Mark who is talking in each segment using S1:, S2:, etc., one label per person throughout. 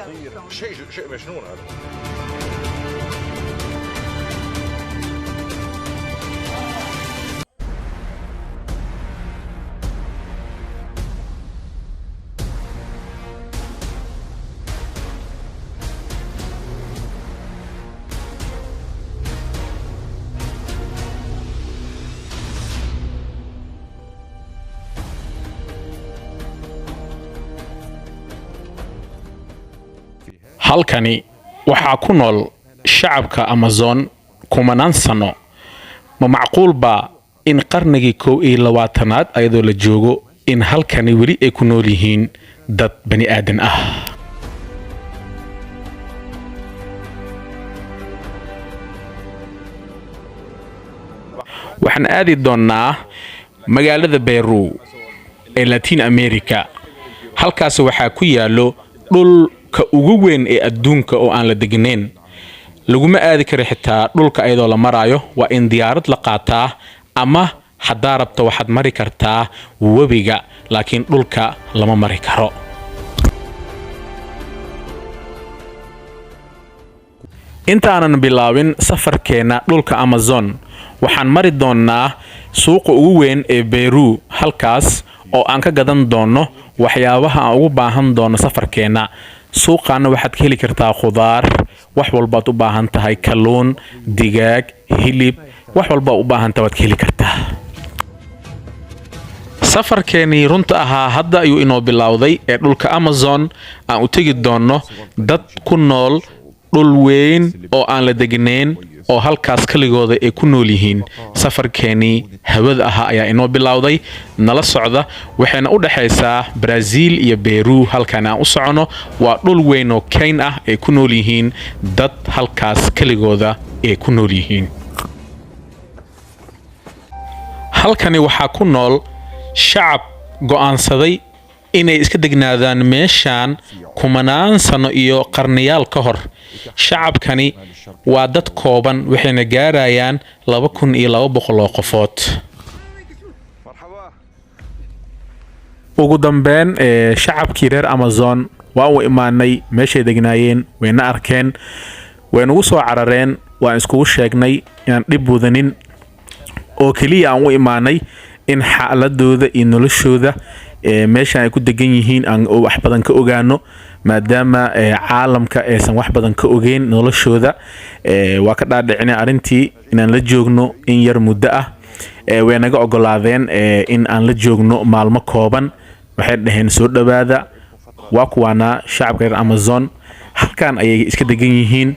S1: خطير، شيء شيء مجنون هذا.
S2: Halkani waxaa ku nool shacabka Amazon kumanaan sano. Ma macquul baa in qarnigii 21aad ayadoo la joogo in halkani weli ay ku nool yihiin dad bani aadan ah? Waxaan aadi doonnaa magaalada Beru ee Latin America. Halkaas waxaa ku yaallo dhulka ugu weyn ee adduunka oo aan la degnayn. Laguma aadi karo xitaa dhulka ayadoo la maraayo, waa in diyaarad la qaataa, ama haddaa rabto waxaad mari kartaa webiga, laakiin dhulka lama mari karo. Intaanan bilaabin safarkeenna dhulka Amazon, waxaan mari doonnaa suuqa ugu weyn ee Beru, halkaas oo aan ka gadan doonno waxyaabaha aan ugu baahan doono safarkeenna. Suuqaana waxaad ka heli kartaa khudaar, wax walbaad u baahan tahay, kalluun, digaag, hilib, wax walbaa u baahan tahay waad ka heli kartaa. Safarkeenii runta ahaa hadda ayuu inoo bilowday ee dhulka Amazon aan u tegi doonno dad ku nool dhul weyn oo aan la degnayn oo halkaas keligooda ay ku nool yihiin. Safarkeenii hawada ahaa ayaa inoo bilowday, nala socda. Waxayna u dhexaysaa Brazil iyo Beru. Halkan aan u socono waa dhul weyn oo kayn ah ay ku nool yihiin dad halkaas keligooda ay ku nool yihiin. Halkani waxaa ku nool shacab go'aansaday inay iska degnaadaan meeshaan kumanaan sano iyo qarniyaal ka hor. Shacabkani waa dad kooban, waxayna gaarayaan 2200 oo qofood.
S1: مرحبا.
S2: Ugu dambeyn ee shacabkii reer Amazon waa u imaanay meeshay degnaayeen, wayna arkeen, way nagu soo carareen. Waan iskugu sheegnay inaan dhib wadanin oo keliya aan u imaanay in xaaladooda iyo noloshooda ee meeshan ay ku degan yihiin aan wax badan ka ogaano, maadaama caalamka aysan wax badan ka ogeyn noloshooda. Waa ka dhaadhicinay arrintii inaan la joogno in yar muddo ah. Way naga ogolaadeen in aan la joogno maalmo kooban. Waxay dhaheen soo dhowaada. Waa kuwaana shacabka reer Amazon, halkan ayay iska degan yihiin.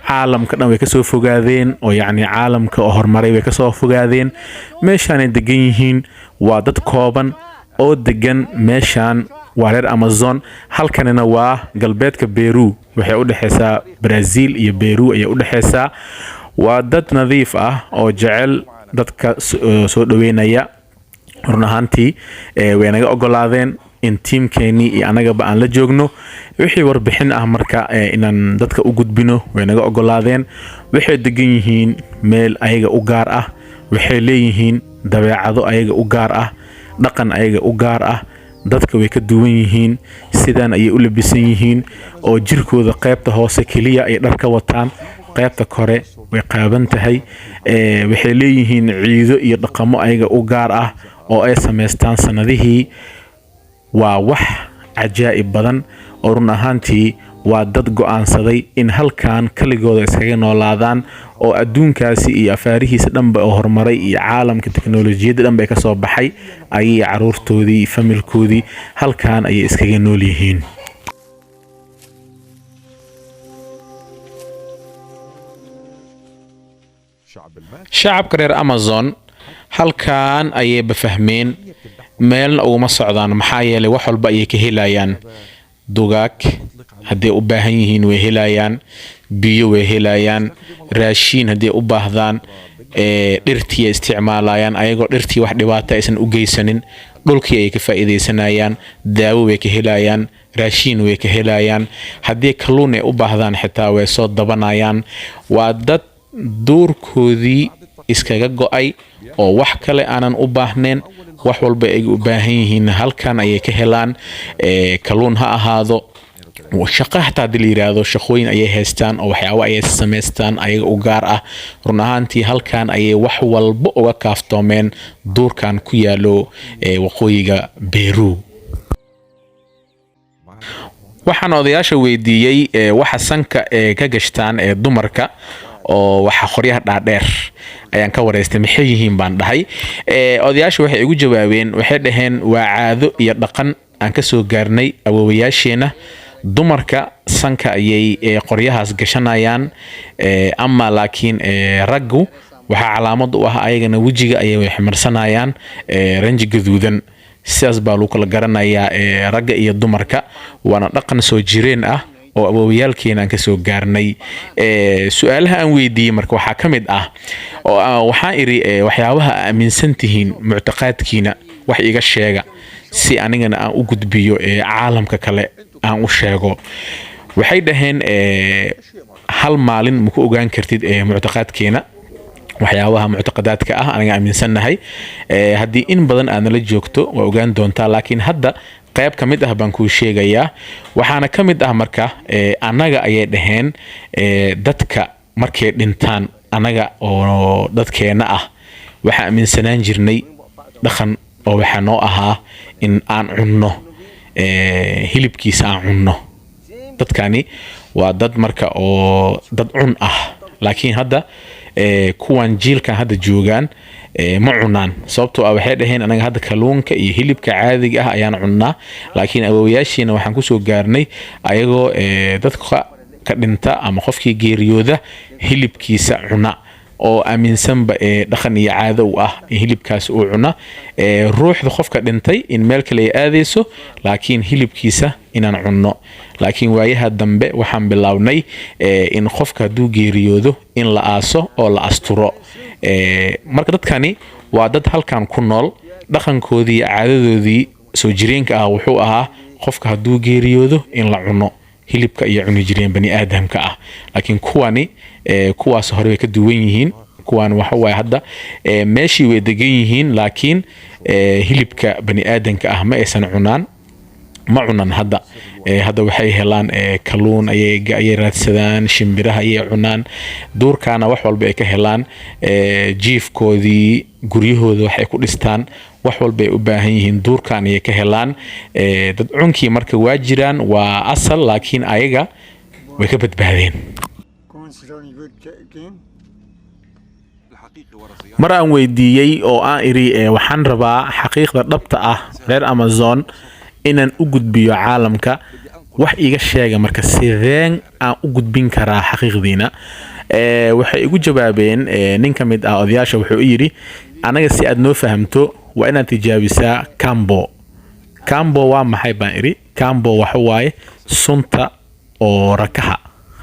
S2: Caalamka dhan way kasoo fogaadeen, oo yacni caalamka oo horumaray way kasoo fogaadeen, meeshaanay degan yihiin. Waa dad kooban oo degan meeshaan, waa reer Amazon. Halkanina waa galbeedka Beru, waxay u dhexaysaa Brazil iyo Beru ayay u dhexaysaa. Waa dad nadiif ah oo jecel dadka soo dhaweynaya. Run ahaantii way naga ogolaadeen in tiimkeenii iyo anagaba aan la joogno. Wixii warbixin ah marka inaan dadka u gudbino way naga ogolaadeen. Waxay degan yihiin meel ayaga u gaar ah, waxay leeyihiin dabeecado ayaga u gaar ah, dhaqan ayaga u gaar ah, dadka way ka duwan yihiin. Sidaan ayay u labisan yihiin oo jirkooda qaybta hoose keliya ay dhar ka wataan, qaybta kore way qaaban tahay. Waxay leeyihiin ciido iyo dhaqamo ayaga u gaar ah oo ay samaystaan sanadihii. Waa wax cajaa'ib badan oo run ahaantii waa dad go'aansaday in halkan kaligooda iskaga noolaadaan, oo adduunkaasi iyo afaarihiisa dhanba oo horumaray iyo caalamka teknolojiyadda dhanba ka soo baxay ayay caruurtoodii iyo familkoodii halkan ayay iskaga nool yihiin. Shacabka reer Amazon halkan ayayba fahmeen meelna uguma socdaan, maxaa yeelay wax walba ayay ka helayaan. Dugaag hadday u baahan yihiin way helayaan, biyo way helayaan, raashiin hadday u baahdaan, dhirtii ay isticmaalayaan ayagoo dhirtii wax dhibaata aysan u geysanin, dhulkii ay ka faa'iidaysanayaan, daawo way ka helayaan, raashiin way ka helayaan, haddii kalluun ay u baahdaan xitaa way soo dabanayaan. Waa dad duurkoodii iskaga go'ay oo wax kale aanan u baahnayn. Wax walba ay u baahan yihiin halkan ayay ka helaan, kalluun ha ahaado. Shaqo xataa haddii la yiraahdo, shaqooyin ayay haystaan oo waxyaabo ayay samaystaan ayaga u gaar ah. Run ahaantii halkan ayay wax walba uga kaaftoomeen, duurkan ku yaalo waqooyiga Peru. Waxaan odayaasha weydiiyey waxa sanka ee ka gashtaan ee dumarka oo waxa qoryaha dhaadheer ayaan ka wareystay, maxay yihiin baan dhahay. Odayaasha waxay igu jawaabeen, waxay dhaheen waa caado iyo dhaqan aan ka soo gaarnay awoowayaasheena. Dumarka sanka ayay qoryahaas gashanayaan, ama laakiin raggu waxaa calaamad u ah ayagana wejiga ayay ximarsanayaan ranji gaduudan. Sidaas baa lagu kala garanayaa ragga iyo dumarka, waana dhaqan soo jireen ah oo awoowayaalkeena aan kasoo gaarnay. Su-aalaha aan weydiiyey marka waxaa ka mid ah oo waxaan idhi, waxyaabaha aaminsan tihiin, muctaqaadkiina wax iga sheega si anigana aan u gudbiyo caalamka kale aan u sheego. Waxay dhaheen, hal maalin maku ogaan kartid muctaqaadkeena, waxyaabaha muctaqadaadka ah aniga aaminsannahay. Haddii in badan aad nala joogto waa ogaan doontaa, laakiin hadda qayb ka mid ah baan kuu sheegayaa. Waxaana ka mid ah marka, annaga ayay dhaheen, dadka markay dhintaan, annaga oo dadkeenna ah waxaa aaminsanaan jirnay dhaqan oo waxaa noo ahaa in aan cunno hilibkiisa aan cunno. Dadkani waa dad marka oo dad cun ah, laakiin hadda kuwan jiilkan hadda joogaan ma cunaan, sababtoo ah waxay dhaheen anaga hadda kalluunka iyo hilibka caadiga ah ayaan cunnaa, laakiin awoowayaashiina waxaan kusoo gaarnay ayagoo dadka ka dhinta ama qofkii geeriyooda hilibkiisa cuna oo aaminsanba dhaqan iyo caado u ah in hilibkaas uu cuna, ruuxda qofka dhintay in meel kale ay aadayso, laakiin hilibkiisa inaan cunno. Laakiin waayaha dambe waxaan bilownay in qofka hadduu geeriyoodo in la aaso oo la asturo. Marka dadkani waa dad halkan ku nool, dhaqankoodii iyo caadadoodii soo jireenka ah wuxuu ahaa qofka hadduu geeriyoodo in la cuno hilibka iyo cuni jireen bani aadamka ah. Laakiin kuwani kuwaas hore way ka duwan yihiin. Kuwan waxa waaye hadda meeshii way degan yihiin, laakiin hilibka bani aadamka ah ma aysan cunaan, ma cunan hadda. Hadda waxay helaan kalluun ayay raadsadaan, shimbiraha ayay cunaan, duurkaana wax walba ay ka helaan, jiifkoodii, guryahooda waxay ku dhistaan, wax walba ay u baahan yihiin duurkan ayay ka helaan. Dad cunkii marka waa jiraan, waa asal, laakiin ayaga way ka badbaadeen.
S3: Considering
S2: Mar aan weydiiyey oo aan idhi, waxaan rabaa xaqiiqda dhabta ah reer Amazon inaan u gudbiyo caalamka, wax iiga sheega marka sideen aan u gudbin karaa xaqiiqdiina? Waxay igu jawaabeen, nin ka mid ah odayaasha wuxuu i yidhi, anaga si aad noo fahamto waa inaad tijaabisaa kambo. Kambo waa maxay baan idhi. Kambo waxa waaye sunta oo rakaha,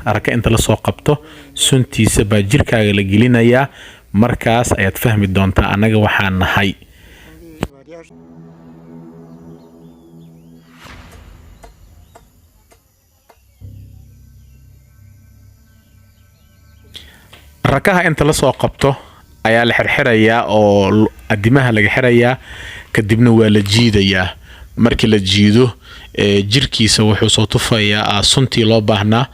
S2: raka inta lasoo qabto suntiisa baa jirkaaga la gelinayaa, markaas ayaad fahmi doontaa annaga waxaan nahay. Rakaha inta lasoo qabto ayaa la xirxirayaa oo adimaha laga xirayaa, kadibna waa la jiidayaa. Markii la jiido, jirkiisa wuxuu soo tufayaa suntii loo baahnaa,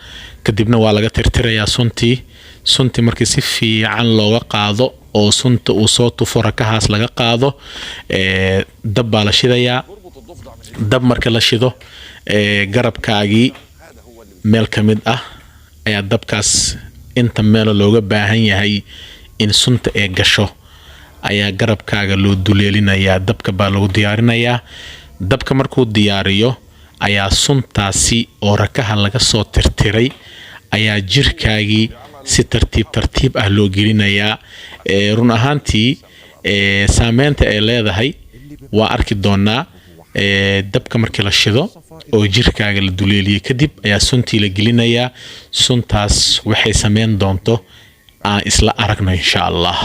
S2: kadibna waa laga tirtirayaa suntii. Suntii markii si fiican looga qaado oo sunta uu soo tufo rakahaas laga qaado, dab baa la shidayaa. Dab marka la shido, garabkaagii meel ka mid ah ayaa dabkaas inta meelo looga baahan yahay in sunta ee gasho ayaa garabkaaga loo duleelinayaa. Dabka baa lagu diyaarinayaa. Dabka markuu diyaariyo ayaa suntaasi oo rakaha laga soo tirtiray ayaa jirkaagii si tartiib tartiib ah loo gelinayaa. Run ahaantii saameynta ay leedahay waa arki doonaa. Dabka markii la shido oo jirkaaga la duleeliyo kadib ayaa suntii la gelinayaa. Suntaas waxay sameyn doonto aan isla aragno insha Allah.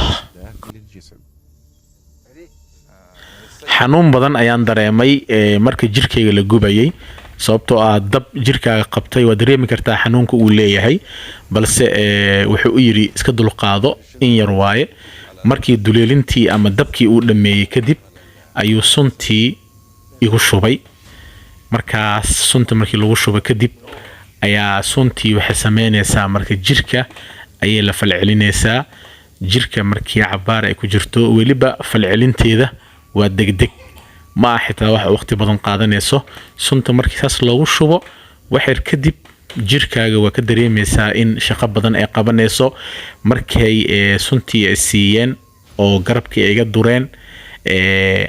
S2: Xanuun badan ayaan dareemay marka jirkayga la gubayay, sababtoo ah dab jirkaaga qabtay waa dareemi kartaa xanuunka uu leeyahay. Balse wuxuu u yidhi iska dulqaado, in yar waaye. Markii duleelintii ama dabkii uu dhammeeyey kadib ayuu suntii igu shubay. Markaas sunta markii lagu shubo kadib ayaa suntii waxay sameynaysaa, marka jirka ayay la falcelinaysaa. Jirka markii cabaar ay ku jirto, weliba falcelinteeda waa degdeg, ma ah xitaa wax waqti badan qaadanayso. Sunta markii saas loogu shubo, waxyar kadib jirkaaga waa ka dareemaysaa in shaqo badan ay qabanayso. Markay suntii ay siiyeen oo garabkii ay iga dureen,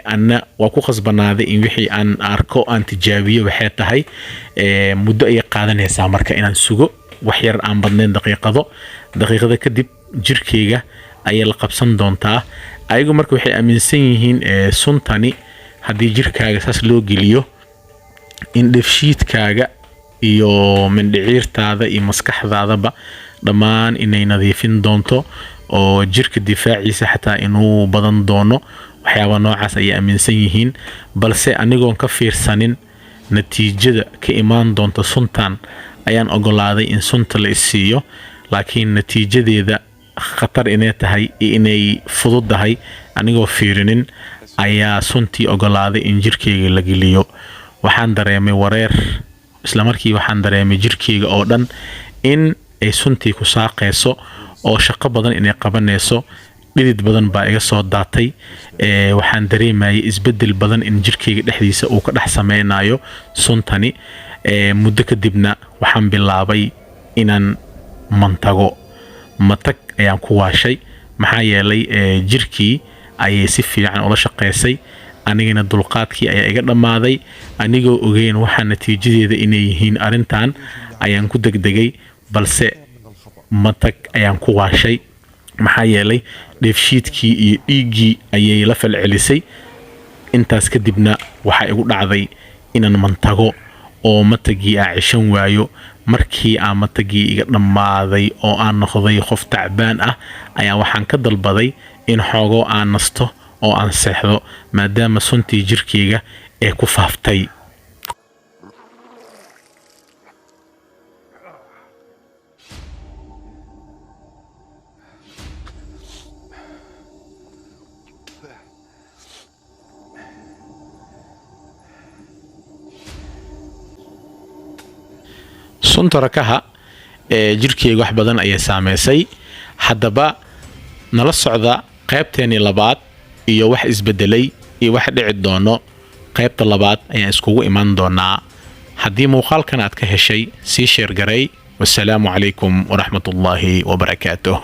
S2: anna waa ku khasbanaaday in wixii aan arko aan tijaabiyo. Waxay tahay muddo ayay qaadanaysaa marka inaan sugo, wax yar aan badnayn, daqiiqado. Daqiiqada kadib jirkeyga ayay la qabsan doontaa. Ayagu marka waxay aaminsan yihiin suntani haddii jirkaaga saas loo geliyo in dheefshiidkaaga iyo mindhiciirtaada iyo maskaxdaadaba dhammaan inay nadiifin doonto, oo jirka difaaciisa xataa inuu badan doono. Waxyaaba noocaas ayay aaminsan yihiin, balse anigoon ka fiirsanin natiijada ka imaan doonta suntan ayaan ogolaaday in sunta la isiiyo. Laakiin natiijadeeda khatar inay tahay iyo inay fududahay anigoo fiirinin ayaa suntii ogolaaday in jirkeyga la geliyo. Waxaan dareemay wareer isla markii. Waxaan dareemay jirkeyga oo dhan in ay suntii ku saaqayso oo shaqo badan inay qabanayso. Dhidid badan baa iga soo daatay. Waxaan dareemayay isbedel badan in jirkeyga dhexdiisa uu ka dhex sameynayo suntani. Muddo kadibna waxaan bilaabay inaan mantago. Matag ayaan ku waashay, maxaa yeelay jirkii ayay si fiican ula shaqaysay, anigana dulqaadkii ayaa iga dhammaaday. Anigoo ogeyn waxaa natiijadeeda inay yihiin arrintan ayaan ku degdegay, balse matag ayaan ku waashay, maxaa yeelay dheefshiidkii iyo dhiiggii ayay la falcelisay. Intaas kadibna waxaa igu dhacday inaan mantago oo matagii aan ceshan waayo. Markii aan matagii iga dhammaaday oo aan noqday qof tacbaan ah ayaa waxaan ka dalbaday in xoogoo aan nasto oo aan seexdo, maadaama suntii jirkeyga ee ku faaftay. Sunta rakaha ee jirkeyga wax badan ayay saameysay. Haddaba nala socda qaybteennii labaad iyo wax isbedelay iyo wax dhici doono. Qaybta labaad ayaan iskugu iman doonaa. Haddii muuqaalkan aad ka heshay, sii share garay. Wasalaamu calaykum waraxmatullaahi wabarakaatuh.